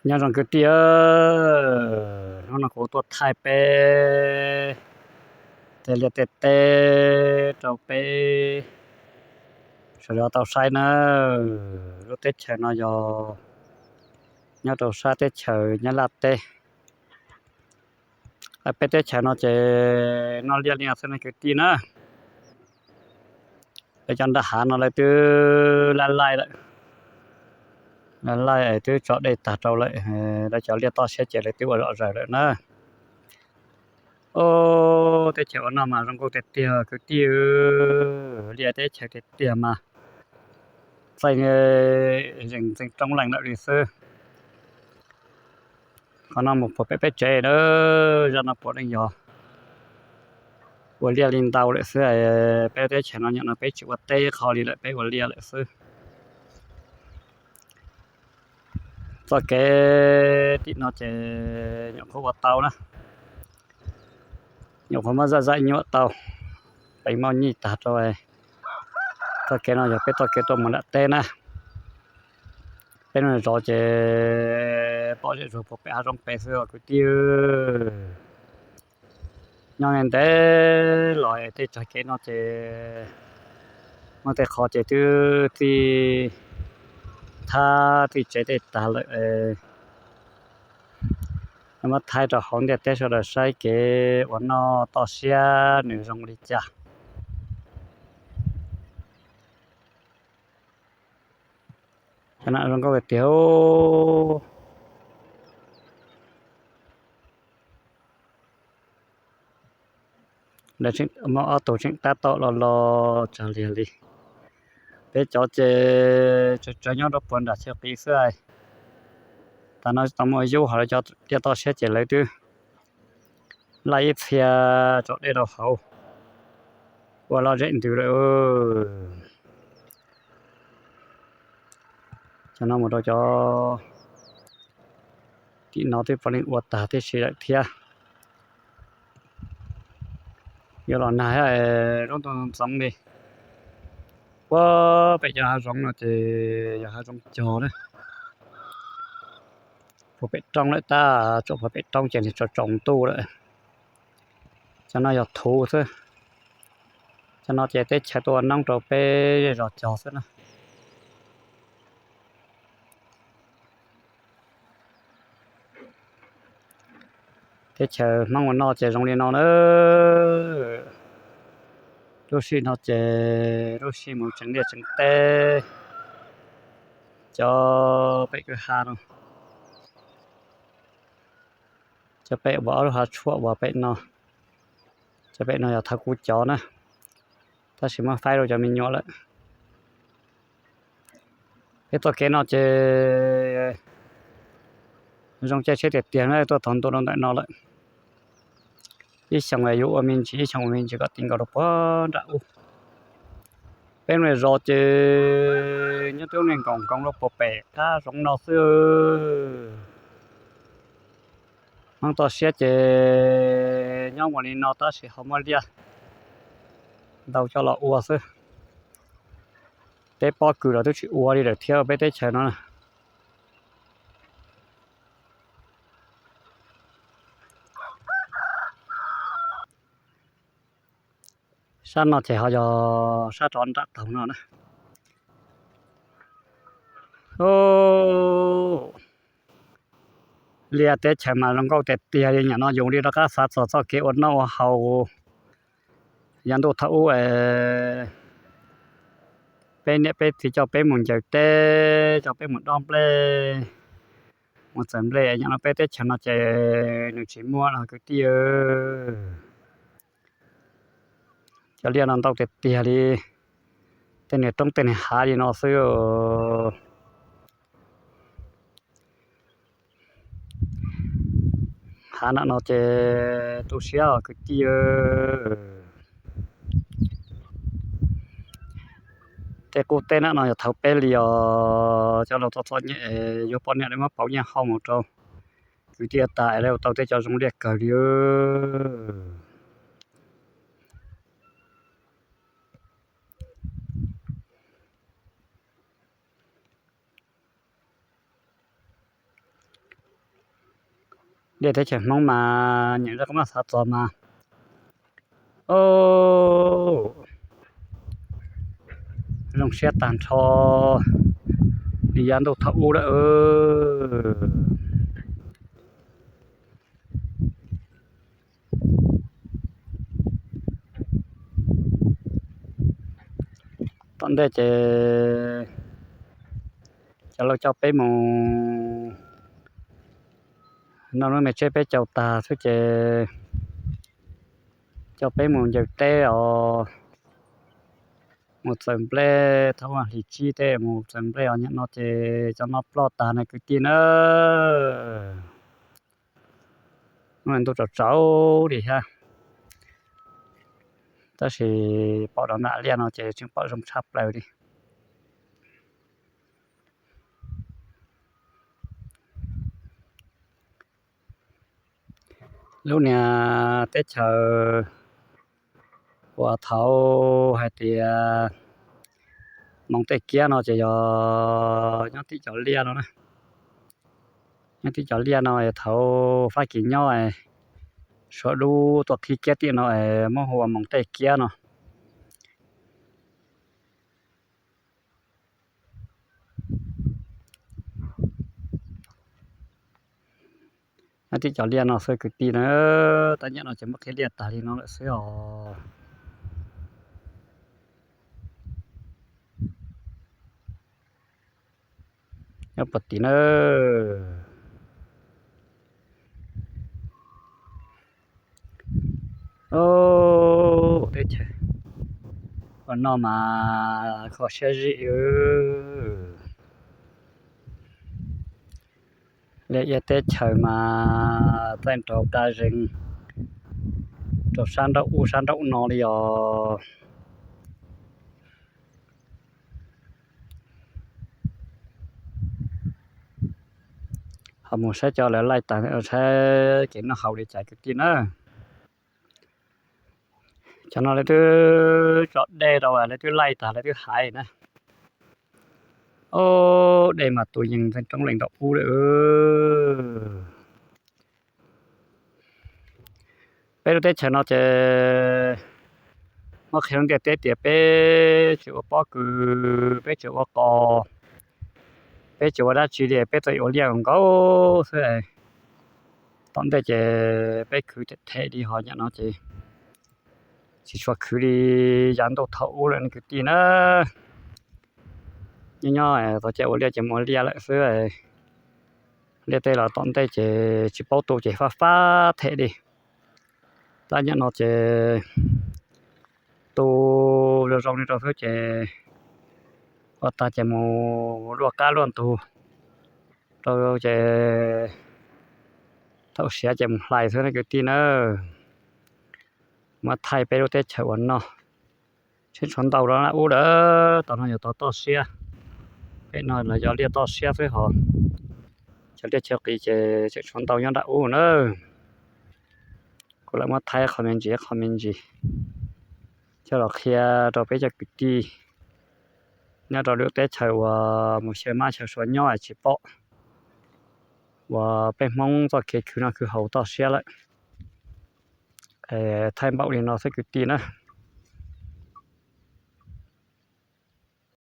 Nyob zoo kwv tij, hnub no kuv tuaj thaij peb tej liaj tej teb rau peb sawv daws tau saib na. Lub teb chaws no yog nyob rau sab teb chaws Nyab Laj teb. Peb teb chaws no ces noj liaj li no xwb ne kwv tij na. Peb cov nram hav no lawv twb laij laij lawm, laij laij twb tso dej tag rau lawm, lawv cov liaj toj siab ces lawv twb ua zom zaws lawm na. Ub, teb chaws ua noj mas zoo nkauj tiag tiag kwv tij, liaj teb chaws tiag tiag mas txaij zeeg ntxeev roob leej lawm li xwb. Qhov no mus puag pem peb tsev na, zaj no puav leej yog ua liaj li ntau lawm xwb. Peb teb chaws no nyuam no peb tsis ua teb qho li lawm, peb ua liaj lawm xwb. Txoj kev tim no ces nyuam qhuav ua tau na, nyuam qhuav muab zaj zaj nyuam tau, peev mauj nyij tag rau. Txoj kev no yog peb txoj kev tuaj mus nram teb na. Peb lub zos ces pom zem zuag puag pem hav zoov pem xwb os kwv tij. Nyob ntev los tej tsag kev no ces muaj tej qhov ces twb txij thab txij tsev tej tag lawm. Muab thaij rau hauv ntiaj teb sawv daws saib kev ua noj toj siab nws zoo li cas. Zoo nkauj tiag. Muaj ob tug tseem tab tom los los tsag liag li. Peb cov ces tsawg tsawg nyob rau puag nram chaw qis xwb. Tam no tsis tau muaj yub hos lawv cov liaj toj siab ces lawv twb laij ib txhia tso dej rau hauv ua loj zem ntws lawm. Cov no mus rau cov tim no twb puav leej ua tag tib si lawm thiab. Yuav los nag lub ntuj ntxoov li. Puag pem cov hav zoov no ces yog hav zoov cog na. Puag pem roob lawm tab, tsuas puag pem roob ces nws tsaus tsaus ntuj lawm. Cov no yog thuv xwb. Cov no ces teb chaws tuaj ua noob rau peb zej zos cog xwb na. Teb chaws Hmoob ua noj ces zoo li no na. Lub sij no ces lub sij mus tseem liaj tseem teb. Cov pem kwj ha no, cov pem uas ob lub hav tshuam uas pem no, cov pem no yog thaum kuv cov na, tab sis muab faib rau cov me nyuam lawm. Peb txoj kev no ces zoo caij tsheb tiag tiag na, tuaj txog ntua rau ntawm no lawm. Ib xyoos yuav ua me ntsis, ib xyoos ua me ntsis kom ti nkaus rau puag nram ub. Peb lub zos ces nyob twb niaj nkaus nkoos rau puag pem qab zoov no xwb. Hmoob toj siab ces nyob ua li no tab sis ho muaj liaj ntau coj los ua xwb. Peb pob kws los twb tsis ua li lawm thiab peb teb chaws no. Sab no ces ho yog sab rov nram taug no na. Liaj teb chaws mas zoo nkauj tiag tiag li, nyam no yus li rov qab xav txog txoj kev ua noj ua haus yav ntuj thaum ub. Peb niam peb txiv coj peb mus ncaws teb, coj peb mus dob nplej, mus txawm nplej, nyam no peb teb chaws no ces nws tsis muaj no kwv tij. Cov liaj no ntau tiag tiag li, tej niag roob tej niag hav li no xwb. Hav nram no ces tu siab os kwv tij. Tej qub teb nram no yog thaum peb li os, cov laus txom txom nyem yuav poj niam li muab pauv nyiaj hau mus rau kwv tij tas es lawv tau tej cov zoo liaj kawg li. Liaj teb chaws Hmoob mas nyeem zaj koj maj xav txog mas, o, zoo siab tag nrho, nws yav ntuj thaum ub lawm. Tom ntej ces cov laus coj peb mus noj lub me tsheb peb caug tag xwb ces coj peb mus ncaws teb os, mus txawm nplej, thaum hli tsib tej mus txawm nplej os. Nyob no ces cov no ploj tag na kwv tij na. Ntuj tsaus tsaus li thiab, tab sis pom rau nram liaj no ces tseem pom zoo tshaj plaws li. Lub niag teb chaws uas thaum hais tias Moos Tej Kiab no ces yog nyob tim cov liaj no na. Nyob tim cov liaj no thaum Fab Kis nyob, Suav dub tuaj qhib kiab tim no es muab hu ua Moos Tej Kiab no. Nyob tim cov liaj no xwb kwv tij na, tab nyob no ces muab qhib liaj tag li no lawm xwb os. Nyob puag tim na. Teb chaws ua no mas kho siab zim. Liaj ia teb chaws mas txaij nraug dab zeeg rau sab nraum ub sab nraum no li os. Ho mus saib cov lawv laij tas, saib kev noj haus li cas kwv tij na. Cov no lawv twb tso dej rau, lawv twb laij tas lawv twb hais na. Ob, dej mas tus yees roob lees nraum ub lawm. Peb lub teb chaws no ces muab qhia lub ntiaj teb tias peb tsis ua pob kws, peb tsis ua qos, peb tsis ua dab tsi li, peb txawm yuav liaj nkaus xwb. Tom ntej ces peb khwv them them li, ho nyob no ces tsis tshua khwv li yav ntuj thaum ub lawm ne kwv tij na. Nyob nyob tau ces ua liaj ces mus ua liaj lawm xwb. Liaj tej los tom ntej ces tsis paub tu ces fab fab them li. Tab nyob no ces tu zoo zoo li rau xwb ces ua tag ces mus luaj qab luaj ntug rau ces thaum siav ces mus hlais xwb ne kwv tij na. Muab thaij peb lub teb chaws uas no. Tseem tshuav ntau rau nram ub lawm, tom no yog tau toj siab. Pem no los yog liaj toj siab xwb hos. Cov liaj chaw qis ces tseem tshuav ntau nyob nram ub na. Kuv lam muab thaij qhov me ntsis qhov me ntsis coj los qhia rau peb cov kwv tij nyob rau lub teb chaws uas mus xyaw mab xyaw sua nyob tsis pom, uas peb Hmoob txoj kev khwv noj khwv haus toj siab lawm. Thaij npaum li no xwb kwv tij na.